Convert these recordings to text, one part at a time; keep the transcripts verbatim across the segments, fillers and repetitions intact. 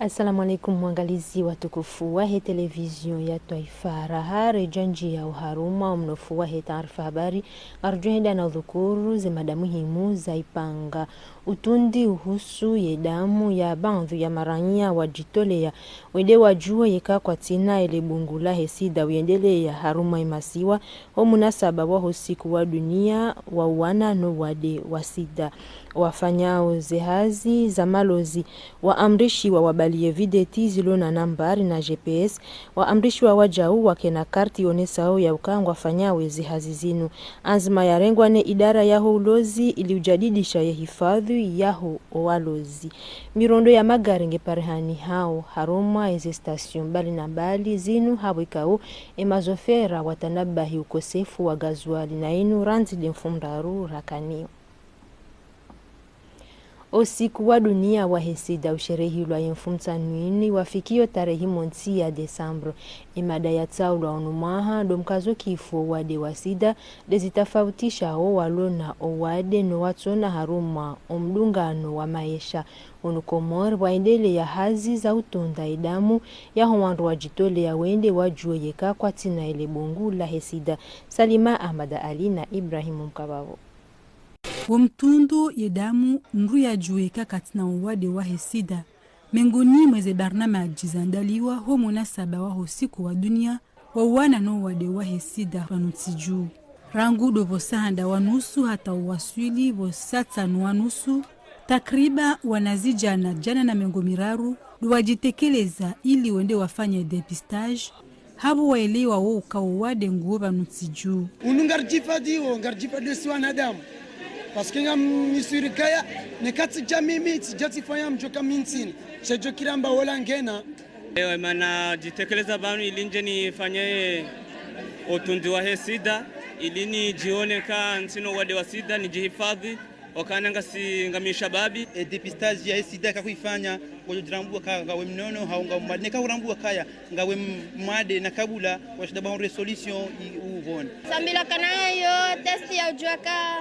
Assalamu alaikum, waangalizi watukufu wahe televizio ya twaifa. Raha redjandjiya oharumwa omnofu wahe taarifa habari, ngarudjo hwenda na udhukuru ze mada muhimu za ipanga. Utundi uhusu ye damu ya baadhwi ya maranya wadjitoleya wende wadjuwe yeka kwatsina ele bungu lahe sida uyendeleya harumwa emasiwa, ho munasaba waho usiku wa dunia wa uwana no wade wa sida. Wafanyao ze hazi za malozi waamrishiwa wabaliye videti zilo na nambari na G P S, waamrishiwa wadjau wakena karti ionesao ya uka ngwafanyao ze hazi zinu. Anzima yarengwa ne idara yaho ulozi ili ujadidisha ye hifadhwi yaho owalozi. Mirondo ya magari nge parihani hao harumwa eze station mbali na mbali zinu, hapvo ikao emazofera watanabahi ukosefu wa gazwali na inu randzi de mfumoraru rakanayo. Osiku wa dunia wahe sida usherehilwa ye mfumotsanu inu wafikiyo tarehi montsi ya desambro. Emada yatsaulwa unu mwaha ndo mkazo kifu owade wa sida, de zitafautisha owalona owade no watsona harumwa omdungano wa maesha. Unu Komori pvwaendeleya hazi za utunda edamu yaho wandru wadjitoleya wende wadjuwe yeka kwatsina ele bungu lahe sida. Salima Ahmada Ali na Ibrahim Mkababo. Wo mtundo ye damu mndru yadjuwe yeka katsina owade wahe sida, mengoni mweze barnamaji zandaliwa ho munasaba waho usiku wa dunia wa uwana no wade wahe sida pvanu ntsi dju. Rangu ndo pvo saa nda wa nusu hata uwaswili pvo saa tsanu wa nusu, takriba wanazidjana djana na mengo miraru ndo wadjitekeleza ili wende wafanye dépistage, hapvo waelewa wo uka owade nguwo pvanu ntsi dju. Unu ngaridjihifadhiwo, ngaridjihifadhiwo si wanadamu. Parce que ngam sûr kaya, neka tsidja mimi, tsidja tsifanya mdjo ka mi ntsina. Shedjo kira mba wola ngena. Ewa, mana djitekeleza pvanu ili ndje nifanye utundi wahe sida, ili nidjione ka ntsina owade wa sida, nidjihifadhi, okana ngasi ngami shababi. E dépistage yahe sida kakuifanya, ngodjo djirambuwa ka ngawe mnono, hau ngawe mwade. Neka urambua kaya ngawe m-, mwade na kabula, washinda bahundre solution i uvone. Sambila kana yo test ya udjua ka,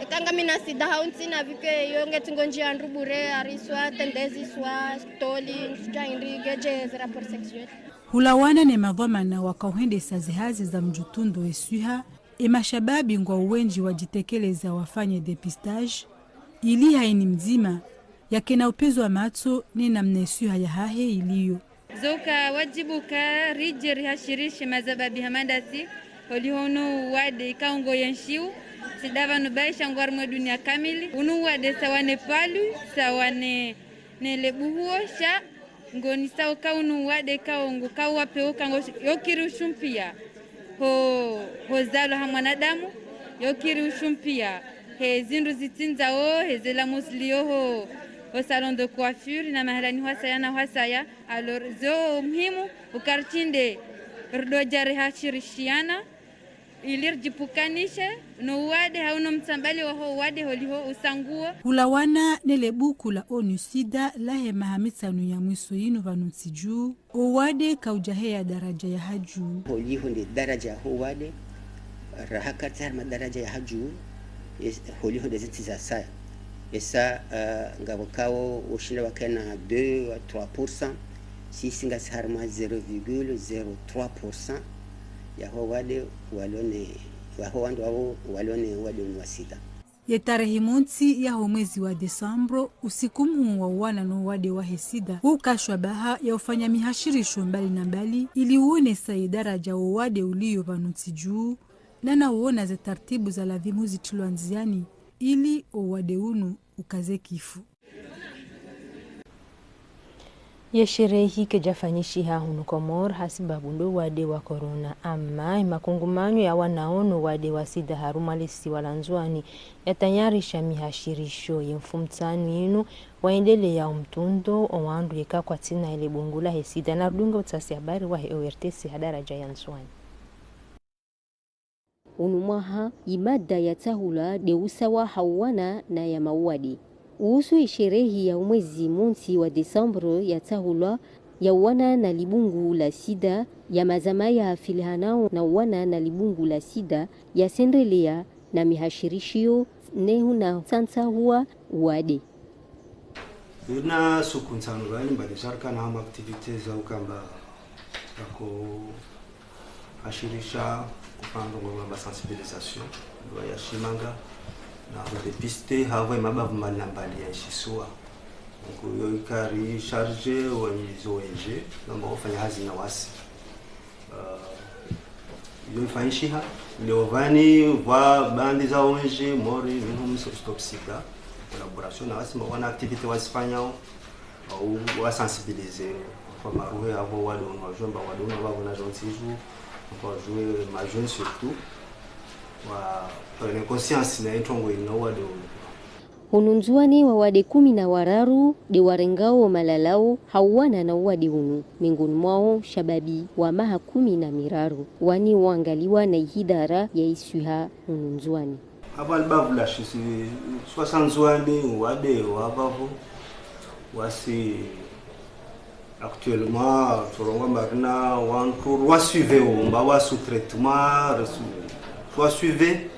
eka ngamina sida hau ntsina, vu que yo nge tsi ngo ndjia ndru bure, ari swa tendezi swa toli, ndja indri ngedje ze rapport sexuel. Hulawana ne madhwamana wakao hwendesa ze hazi za mdjutundo eswiha, emashababi ngwao wendji wadjitekeleza wafanye dépistage, ili hayina mdzima yakena upvendza matso ne namna eswiha yahahe iliyo. Zo uka wadjibu ka ridje rihashirishe mazababi hama ndasi, holiho unu uwade ikao ngo yenshiwo, sida pvanu baisha ngwari mwe dunia kamili. Unu uwade sawa ne palu, sawa ne, ne lebuhuo sha, ngonisao ka unu uwade kao ngo kao wapveuka ngo yokiri ushumpia ho, ho zalwa ha mwanadamu, yokiri ushumpia he zindru zitsindzao, he ze lamu zilio ho, ho salon de coiffure, na mahalani hwasaya na hwasaya. Alors, zo muhimu, uka rishinde ridodja rihashirishiana, ili ridjipvukanishe no uwade, hau no mtsambali waho uwade holiho usanguo. Hulawana ne lebuku la ONUSIDA lahe maha mitsanu ya mwiso yinu pvanu ntsi dju, owade kaudjaheya daraja ya hadju. Holiho nde daraja ho uwade, raha katsi harumwa daraja ya hadju, es-, holiho nde zintsi za saya. Esa, ah, ngapvo kao woshinda wakena deux à trois pour cent, sisi ngasi harumwa zéro virgule zéro trois pour cent yaho wade walona, waho wandru wao walona wade unu wa sida. Ye tarehi montsi yaho mwezi wa desambro, usiku muhuu wa uwana no wade wahe sida, ukashwa baha ya ufanya mihashirisho mbali na mbali, ili uonesa ye daraja wo wade ulio pvanu ntsi dju, na na uona ze taratibu za ladhimu zitrilwa ndziani, ili owade unu ukaze kifu. Ye sherehi kayidjafanyishiha hunu Komori hasibabu ndo wade wa corona, ama emakungumanyo ya wanao no wade wa sida harumwa lesiwa la Ndzuani yatayarisha mihashirisho ye mfumotsanu yinu, waendeleya omtundo owandru yeka kwatsina ele bungu lahe sida. Na rudunge utsasi habari wahe ORTC ha daraja ya Ndzuani. Unu mwaha, imada yatsahulwa nde usawa ha uwana na ya mawade. Uhusu isherehi ya umwezi montsi wa desambro yatsahulwa ya uwana na libungu la sida, ya mazama ya hafilihanao na uwana na libungu la sida, yasendeleya na mihashirishiyo ne huna tsantsa huwa uwade. Ina suku ntsanu pvani mbali sha rikana hama activités za ukamba ako ashirisha kupanga ngoma ba sensibilisation, ndo ya shimanga na kudépister havo emabavu mbali na mbali ya ishisiwa. Donc, yo ikari chargé wa izo O N G, namba wafanya hazi na wasi. Euh, yo ifanyishiha, leo pvani, pvwa bandi za O N G, Mori, minhum Stop Sida, collaboration na wasi, mwa wana activité wasifanyao, au wa sensibiliser, kwa maruhe avo wado unwa jomba, wado unwa bavo na jonsi ju, kwa jue ma jeunes surtout, wa prenne conscience na introngo ino wado unwa. Hunu Ndzuwani wawade kumi na wararu de warengao malalao hauwana na uwade unu, mengoni mwao shababi wa maha kumi na miraru, wani wangaliwa na ihidara ya iswiha hunu Ndzuwani. Avo alibavu la shisi, swa sa Ndzuwani, uwade wa vavo, wasi actuellement, tsorongo mba rina wantru rwa suive wo, mba wa sous traitement, rwa suive,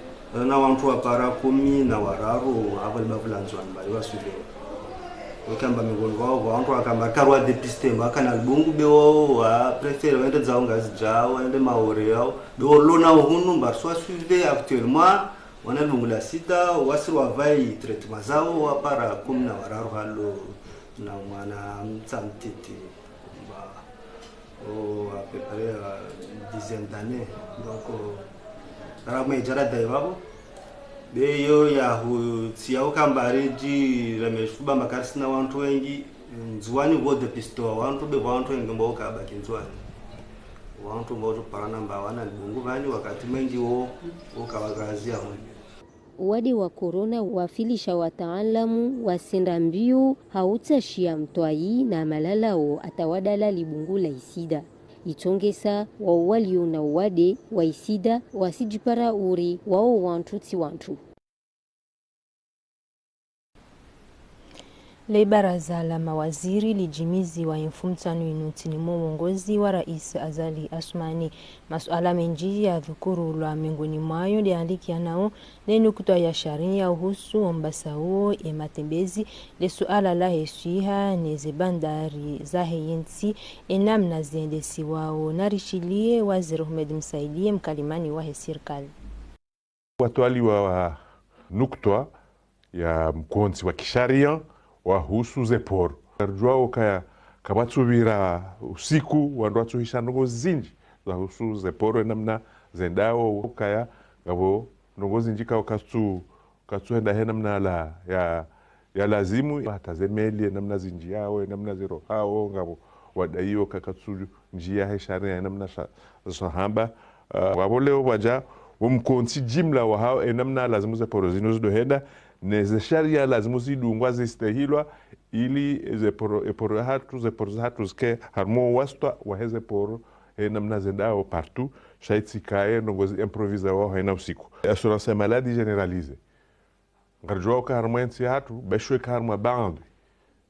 na wantru wapara kumi na wararu, avo libavu la Ndzuwani, mba rwa suive wo. Wekamba mengoni wao, wantru wakamba karwa dépister, mba kana libungu be wo, wa préfère, wende zao Ngazidja, wende Maore yao, be wo lona uhunu, mba rwa suive actuellement, wana libungu la sida, wasi rwa vai traitement zao, wapara kumi na wararu halo, na mwana mtsa mtiti, mba, oh, à peu près, euh, dizaine d'années. Donc, euh, ramwe jarada ibabo. Be yo ya hu, tsi ya ukamba riji, rameshuba makarisina wantru wengi, Ndzuwani vo dépister wa wantru, be vo wantru wengi mbo ukabaki Ndzuwani. Wantru mbo uparana mba wana libungu vani, wakati mwengi wo, wo kawakazi ya mwengi. Uwade wa corona wafilisha wataalamu wasenda mbio hautsashia mtwayi na malalao atawadala libungu la isida. Itongesa wao walio na uwade wa isida wasijipara uri wao wantru tsi wantru. Le baraza la mawaziri lijimiziwa ye mfumtsanu inu ntsini mo uongozi wa Rais Azali Assoumani. Masuala menji yadhukurulwa, mengoni mwayo de alikianao ne nukutwa ya sharia uhusu ombasa uo, e matembezi, le suala la heswiha ne ze bandari za heyentsi, e namna ziendesiwao. Narishilie Waziri Houmed Msaidié, mkalimani wa he sirikali. Watwaliwa nukutwa ya mkontsi wa kisharia wahusu ze poro. Karujua ukaya kapvatsu pvira usiku wandru watsuhisha ndrongo zinji zahusu ze poro, e namna zendao, ukaya ngapvo ndrongo zinji kao katsu, katsuhenda he namna la, ya, ya lazimu, hata ze meli, e namna zinjiao, e namna zirohao, ngapvo wadaiyo ka katsu njia he sharia, e namna sha, sha hamba. Ah, wapvo leo pvwaja wo mkontsi jimla wahao, e namna lazimu ze poro zinu zidohenda, ne ze sharia lazimu zidungwa zistehilwa, ili ze poro, e poro hatru, ze poro hatru zike harumwa wastwa wa he ze poro, e namna zendao partout, sha itsikaye ndrongo zi improvisa wao hayina usiku. Assurance maladie généralisée. Ngarijua uka harumwa entsi yahatru, beshwe ka harumwa baadhwi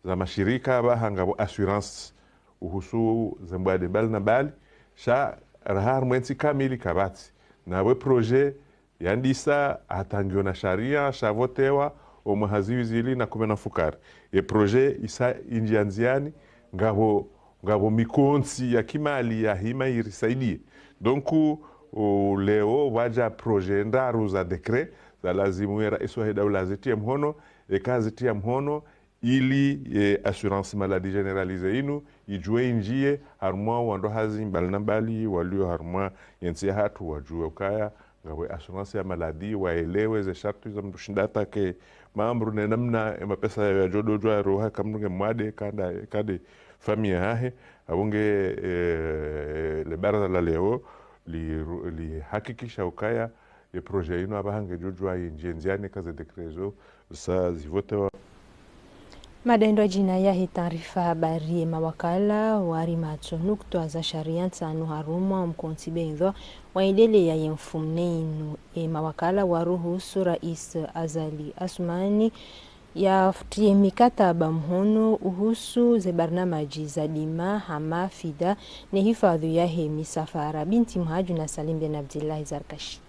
za mashirika apvaha ngapvo assurance uhusu ze mbwade mbali na mbali, sha raha harumwa entsi kamili kapvatsi. Na we projet yandisa hata ngiyo na sharia, shavotewa, omwaha ziwi zili na kume na mfukare. Ye projet isa injia ndziani, ngapvo, ngapvo mikontsi ya kimali ya hima irisaidie. Donc, o, leo pvwaja projet ndraru za décret, za lazimu ye rais wa he daula azitie mhono, eka azitia mhono, ili, e, assurance maladie généralisée inu, ijue injie, harumwa wandru hazi mbali na mbali, walio harumwa yentsi yahatru, wajue ukaya, ngapvo assurance ya maladie, waelewe ze sharti za mndru shinda atake mambo, ne namna, e, mapesa ya jodojwa roha ka mndru nge mwade, kanda, kande famille yahahe, apvo nge, e, le baraza la leo, li, lihakikisha ukaya, ye projet inu apvaha ngejojua injie ndziani ka ze décret zo sa zivotewa. Madendo ajina ya he taarifa habari, e mawakala wari matso nukutwa za sharia ntsanu harumwa omkontsi bendhwa waendelea ye mfumne inu. E mawakala waruhusu Rais Azali Assoumani yafutie mikataba mhono uhusu ze barnamaji za dima hama FIDA ne hifadhwi ya he misafara. Binti Mhaju na Salim Ben Abdillahi Zarkashi.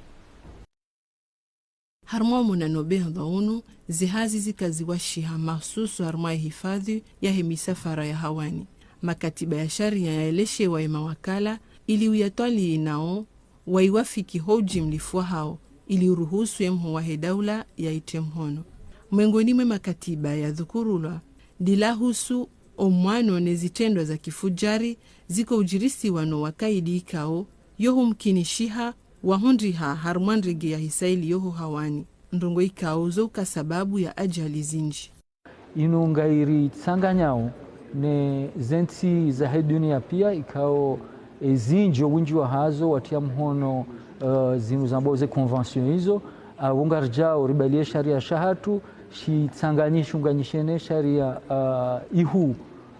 Harumwa omwonano bendhwa unu, zihazi zika ziwashiha mahsusu harumwa ye hifadhwi yahe misafara ya hawani. Makatiba ya sharia yaeleshewa ye mawakala ili uyatwalii nao waiwafiki ho ujimlifu wahao ili uruhusu ye mhuu wahe daula yaitre mhono. Mwengoni mwe makatiba yadhukurulwa, ndilahusu omwano ne zitrendwa za kifujari ziko ujirisiwa no wakaidi ikao yo humkinishiha wahundriha harumwa ndrege ya hisaili yoho hawani, ndrongoo ikao zo uka sababu ya ajali zinji. Inu ngairitsanganyao ne zentsi zahe dunia pia, ikao, e, zinji, owinji wahazo watria mhono, e, zinu zambwao ze convention izo, a, wo ngaridjao ribalie sharia shahatru, shitsanganyi-, shunganyishe ne sharia, a, ihuu,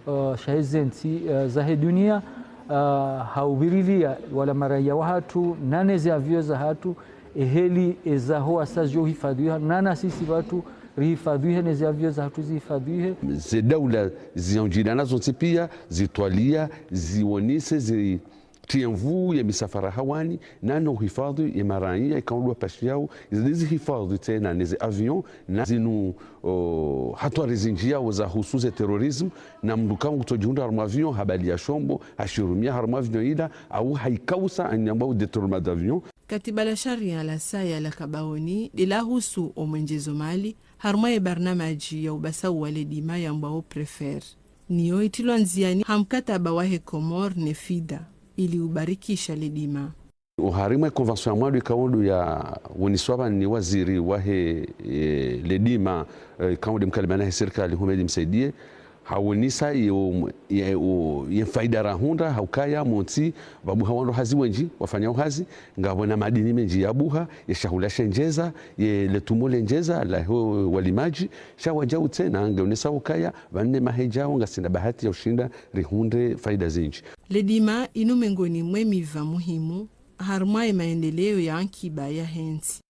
a, shahe zentsi, a, zahe dunia, a, ha uvirilia wala maraya wahatru, nane ze avion zahatru, eheli ezaho wasa zio hifadhwiha, nana sisi pvatru rihifadhwihe, ne ze avion zahatru zihifadhwihe. Ze daula zionjilana zontsi pia, zitwalia, zionise, zi- trie nvuu ye misafara hawani, na no hifadhwi ye maraya ikao ndo wapashiao, izi zihifadhwi tsena ne ze avion, na zinu, o, hatwari zinjiao zahusu ze terrorisme, na mndru ikao ngutsojihundra harumwa avion, habalia shombo, hashirumia harumwa avion ila, au haikausa, anyambwao détournement d'avion. Katiba la sharia la saya la kabaoni, ndilahusu omwenjezo mali, harumwa ye barnamaji ya ubasau wa le dima yambwao PREFER. Niyo itrilwa ndziani ha mkataba wahe Komori ne FIDA, ili ubarikisha le dima. Oharimwa ye convention ya mwando ikao ndo yawoniswa pvanu ni waziri wahe, e, le dima, e, ikao nde mkalimani wahe sirikali Houmed Msaidie, hawonisa ye, ye, ye faida rahundra, ha ukaya montsi, pvabuha wandru hazi wenji, wafanyao hazi, ngapvo na madini menji yabuha, ye shahula shenjeza, ye le tumo lenjeza, laho walimaji, sha wajau tsena, ngeonesa ukaya, pvanu ne maha yajao, ngasina bahati ya ushinda, rihundre faida zinji. Le dima inu mengoni mwe miva muhimu, harumwa ye maendeleo ya ankiba yahe ntsi.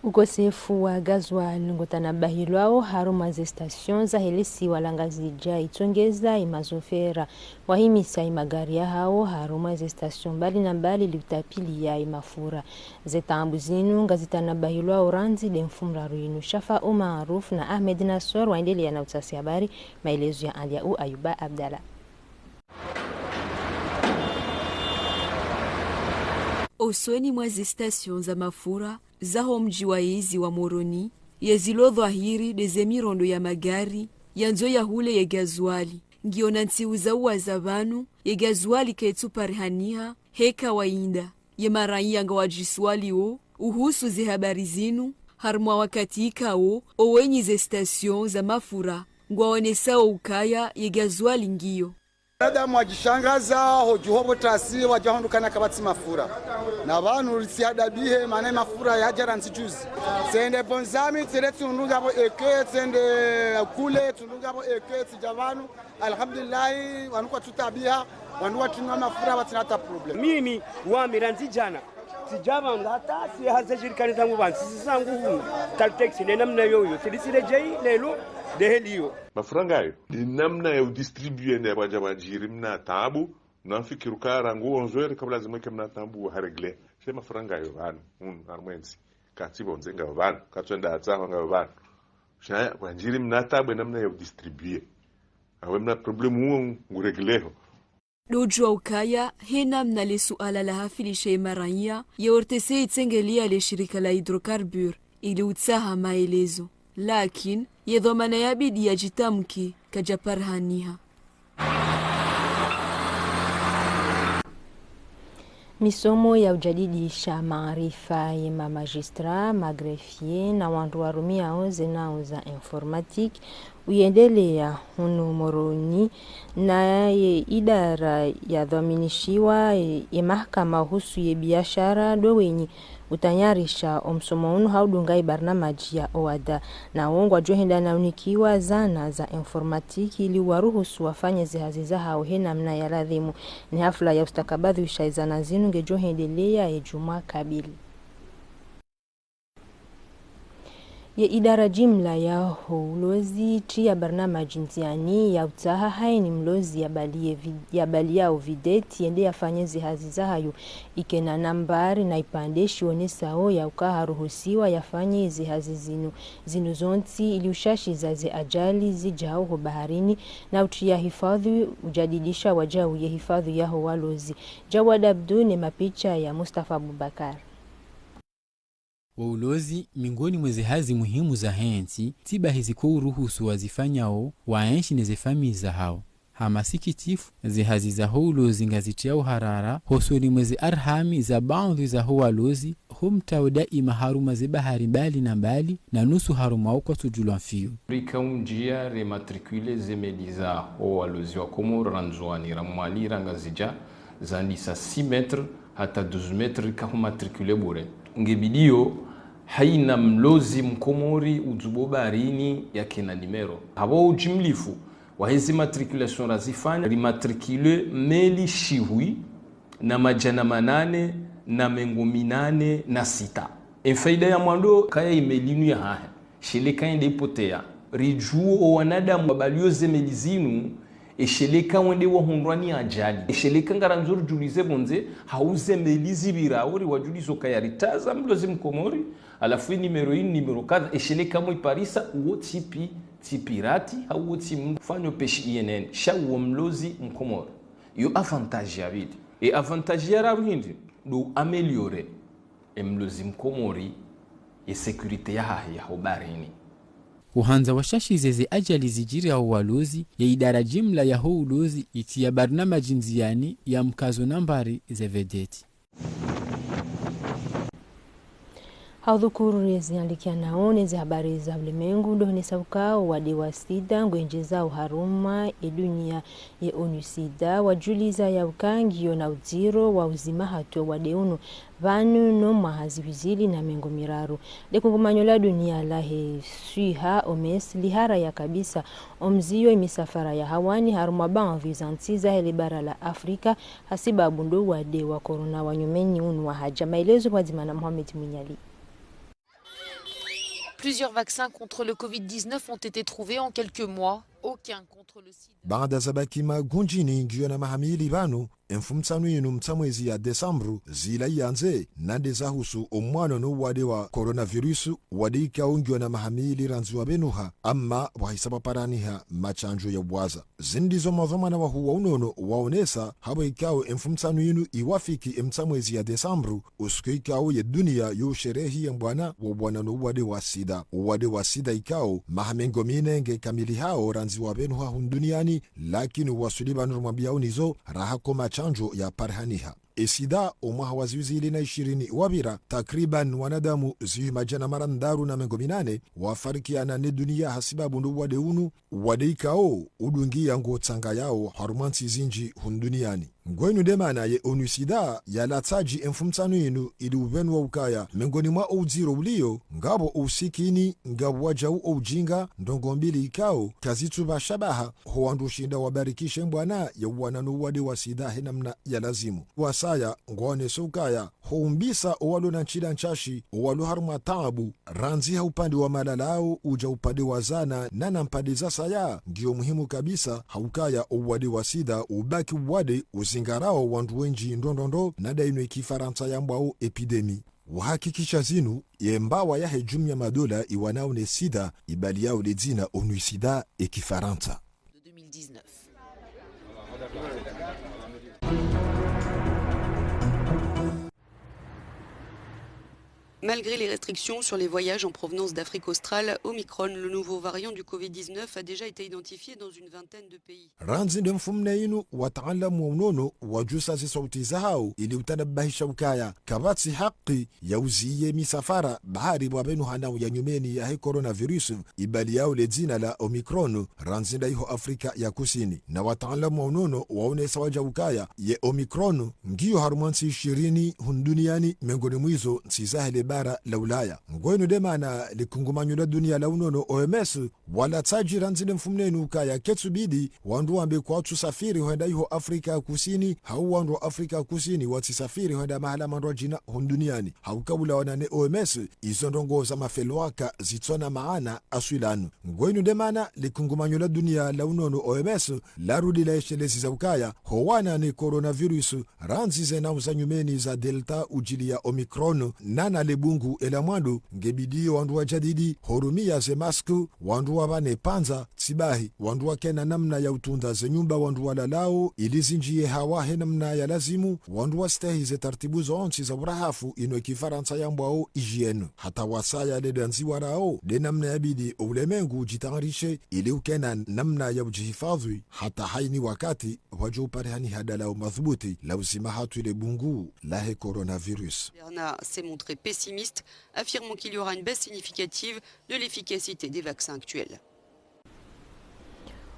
Ukosefu wa gasoil ngutanabahilwao harumwa ze station zahe lesiwa la Ngazidja, itsongeza ye mazofera wahimisa ye magari yahao harumwa ze station mbali na mbali ili utapilia ye mafura. Ze taabu zinu ngazitanabahilwao randzi nde mfumoraru inu. Shafa Umaruf na Ahmed Nassor waendelea na utasi habari, maelezo ya Andiau Ayuba Abdallah. Osoni mwa ze station za mafura zaho mdji wa yezi wa Moroni, yezilo dhwahiri nde ze mirondo ya magari yandzo yahule ye gasoil. Ngiyo na ntsihu za uwaza pvanu, ye gasoil kaitsu parihaniha he kawaida. Ye maraya ngawajiswalio uhusu ze habari zinu, harumwa wakati ikao owenyi ze station za mafura ngwaonesao ukaya ye gasoil ngiyo. Wanadamu wajishangaza, hodjuho pvo tasi, wajahundru ukana kapvatsi mafura. Na pvanu ritsi hadabihe, mana ye mafura yaja randzi juzi. Tsende Bonzami, tsende tsihundru ngapvo eke, tsende kule, tsihundru ngapvo eke, tsija pvanu. Alhamdulillahi, wanu kwatsutabiha, wanu watrinywa mafura, watsina hata problème. Mimi, wami randzi jana, tsija pvanu hata, tsi haze jirikani zangu pvanu, tsisi zangu hunu. Caltex, ne namna yoyo, tsili tsirejei, lelo, nde heli iyo. Mafura ngayo, nde namna ya udistribuer ne pvwaja pvwajiri mna taabu, namfikiri uka rangu onze heures, kabla zimweke mna taabu, ha régler. She mafura ngayo pvanu, hunu, harumwa entsi. Katsi pvondze ngayo pvanu, katsu enda hatsaha ngayo pvanu. Shaya, pvwajiri mna taabu, namna ya udistribuer. Awe mna problème uwo ngu régler ho. Ndo ujua ukaya, he namna le suala la hafilisha ye maraya, ye O R T C itsengelea le shirika la hydrocarbures, ili utsaha maelezo. Lakini, ye dhwamana yabidi yajitamke, kaja parihaniha. Misomo ya ujadidisha maarifa ye ma magistrats, ma greffiers, na wandru warumiao ze nao za informatique, uyendelea hunu Moroni, na ye idara yadhwaminishiwa ye, ye mahakama uhusu ye biashara ndo wenyi utayarisha omsomo unu ha udunga ibarnamaji ya OHADA. Na wo ngwajo henda na unikiwa zana za informatique ili waruhusu wafanye ze hazi zahao he namna ya ladhimu. Ne hafla ya ustakabadhwisha izana zinu ngejo hendelea ye jumwa kabili. Ye idara jimla yaho ulozi itriya barnamaji ndziani ya utsaha hayina mlozi yabaliye vi-, yabaliyao vedette yende yafanye zehazi zahayo, ikena nambari na ipvandre shionesao yauka haruhusiwa yafanye zehazi zinu, zinu zontsi ili ushashiza ze ajali zijao ho baharini na utriya hifadhwi, ujadidisha wajau ye hifadhwi yaho walozi. Jawad Abdu ne mapicha ya Mustafa Abubakar. Wo ulozi, mengoni mwa zehazi muhimu zahe ntsi, tsi bahi ziko uruhusu wazifanyao waenshi ne zefamiyi zahao. Ha masikitifu, zehazi zaho ulozi ngazitriyao uharara hosoni mwa ze arhami za baadhwi zaho walozi, ho mtrao daima harumwa ze bahari mbali na mbali, na nusu harumwao kwatsujulwa mfiyo. Rika undjia re matricule zemeli zaho walozi wa Komori ra Ndzuani, ra Mwali, ra Ngazidja, zandisa six mètres hata douze mètres, rika hu matricule bure. Ngebidiyo hayina mlozi Mkomori udzubo baharini yakena nimero. Hapvo ujimlifu wahe ze matriculation razifanya, ri matricule meli shihwi na madjana manane na mengo minane na sita. Emfaida ya mwando kaya imeli inu yahahe, sheleka yende ipoteya. Rijuo owanadamu wabaliyo zemeli zinu, esheleka wende wahundrwa ni ajali. Esheleka ngarandzo rijulize pvondze, hau zemeli zipvirao riwajulizo kaya ritaza mlozi Mkomori, halafu inimero ini nimero kadha, esheleka mwiparisa, uwo tsi pi-, tsi pirati, hau uwo tsi mfanyo pêche I N N. Sha uwo mlozi Mkomori. Iyo avantage ya pvili. E avantage ya raru hindri, ndo améliorer emlozi Mkomori ye sécurité yahahe yaho baharini. Uhandza washashize ze ajali zijiriao walozi, ye idara jimla yaho ulozi itriya barnamaji ndziani ya mkazo nambari ze vedette. Ha udhukuru ye ziyalikianao ne ze habari za ulemengu, ndo honesa uka owade wa sida ngwendjezao harumwa ye dunia. Ye ONUSIDA wajuliza yauka ngiyo na udziro wa uzima hatru owade unu pvanu no mwaha zihwi zili na mengo miraru. Le kungumanyo la dunia lahe swiha, OMS, liharaya kabisa omziyo ye misafara ya hawani harumwa baadhwi za ntsi zahe le bara la Afrika, hasibabu ndo wade wa corona wa nyumeni unu wahadja. Maelezo pvwadzima na Mohamed Mwinyali. Plusieurs vaccins contre le covid dix-neuf ont été trouvés en quelques mois. Aucun contre le sida. Baada zabaki magundjini ngiyo na maha mili pvanu, emfumtsanu inu mtsamwezi ya desambru, zila yandze, nande zahusu omwano no wade wa coronavirus, wade ikao ngiyo na maha mili randzi wabenuha, amma pvwahisa pvwaparaniha machanjo ya ubwaza. Zindizo madhwamana wahuu wa unono waonesa, hapvo ikao emfumtsanu inu iwafiki emtsamwezi ya desambru, usiku ikao ye dunia yo usherehi ye mbwana wa ubwana no uwade wa sida. Uwade wa sida ikao maha mengo mine nge kamili hao randzi wabenuha hunu duniani, lakini uwaswili pvanu rumwambiyao nizo raha ko machanjo yaparihaniha. Esida, omwaha wa zihwi zili na ishirini wapvira, takriban wanadamu zihwi madjana mararu na mengo minane wafarikiana ne dunia hasibabu ndo uwade unu, uwade ikao udungiya ngo tsangayao harumwa ntsi zinji hunu duniani. Ngwenu nde mana ye ONUSIDA yalatsaji emfumtsanu inu ili ubenuwa ukaya mengoni mwa oudziro uliyo, ngapvo ousikini, ngapvo wajau oujinga, ndrongoo mbili ikao kazitsupva shabaha ho wandru ushinda wabarikishe mbwana ya uwana no uwade wa sida he namna ya lazimu. Wasaya ngwaoneso ukaya ho umbisa owalo na ntsida ntsashi, owalo harumwa taabu, randzi ha upande wa malalao, uja upande wa zana, na na mpande za saya, ngiyo muhimu kabisa, ha ukaya owade wa sida ubaki uwade uzingarao wandru wenji ndrondrondro, na nda inu ekifarantsa yambwao épidémie. Wahakikisha zinu ye mbawa yahe jumuiya madola iwanao ne sida, ibaliyao le dzina ONUSIDA ekifarantsa. De deux mille dix-neuf. Malgré les restrictions sur les voyages en provenance d'Afrique australe, Omicron, le nouveau variant du covid dix-neuf, a déjà été identifié dans une vingtaine de pays. Randzi nde mfumne inu, wataalamu wa unono wajusa zisauti zahao ili utanabahisha ukaya kapvatsi haki ya uziye misafara bahari pvwabenuha nao ya nyumeni yahe coronavirus ibaliyao le dzina la Omicron, randzi nda iho Afrika ya Kusini. Na wataalamu wa unono waonesa waja ukaya ye Omicron ngiyo harumwa ntsi ishirini hunu duniani, mengoni mwa izo ntsi zahe le bara la Ulaya. Ngwenu de mana le kungumanyo la dunia la unono O M S, wala tsaji randzi le mfumneni ukaya ketsubidi wandru wambe kwatsu safiri hwenda iho Afrika ya Kusini, hau wandru wa Afrika ya Kusini watsi safiri hwenda mahala mandru wajina hunu duniani. Hauka ulawana ne O M S, izo ndrongoo za mafelwaka zitsona maana aswilanu. Ngwenu de mana le kungumanyo la dunia la unono O M S larudi laesheleza ukaya howana ne coronavirus, randzi ze nau za nyumeni za Delta ujiliya Omicron, nana le bungu ela mwando, ngebidi wandru wajadidi horumia ze masque, wandru wavane pvandza, tsibahi wandru wakena namna ya utunda ze nyumba wandru walalao ili zinjiye hawa he namna ya lazimu, wandru wastehi ze tartibu zontsi za urahafu ino kifarantsa yambwao hygiène. Hata wasaya le danzi warao de namna yabidi ulemengu ujitayarishe ili ukena namna ya ujihifadhwi hata haini wakati wajo uparihani hadalao madhubuti la uzima hatwi le bungu lahe coronavirus. Moderna s'est montré pessimiste, affirmant qu'il y aura une baisse significative de l'efficacité des vaccins actuels.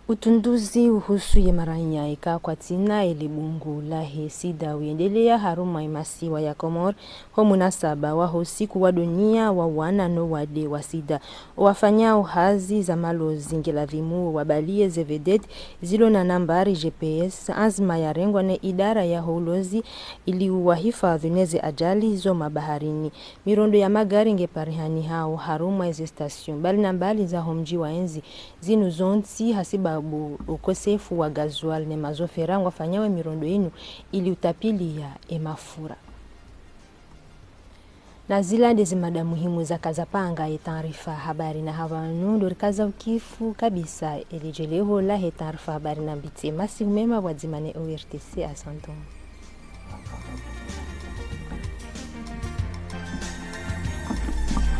Utunduzi uhusu ye maranya ika kwatsina ele bungu lahe sida uyendelea harumwa ye masiwa ya Komori, ho munasaba waho usiku wa dunia wa wana no wade wa sida. Owafanyao hazi za malozi ngeladhimu wabaliye ze vedette zilo na nambari G P S, anzima yarengwa ne idara yaho ulozi ili uwahifadhwi neze ajali zo mabaharini. Mirondo ya magari ngeparihani hao harumwa eze station mbali na mbali zaho mji wa enzi. Zinu zontsi hasibabu ukosefu wa gazuali ne mazofera ngwafanyawo ye mirondo inu ili utapiliya ye mafura. Na zila nde ze mada muhimu zaka zapanga ye taarifa habari, na hapvanu ndo rikaza ukifu kabisa ye ledjeleho lahe taarifa habari, na mbitse masihu mema pvwadzima ne O R T C. Asanteni.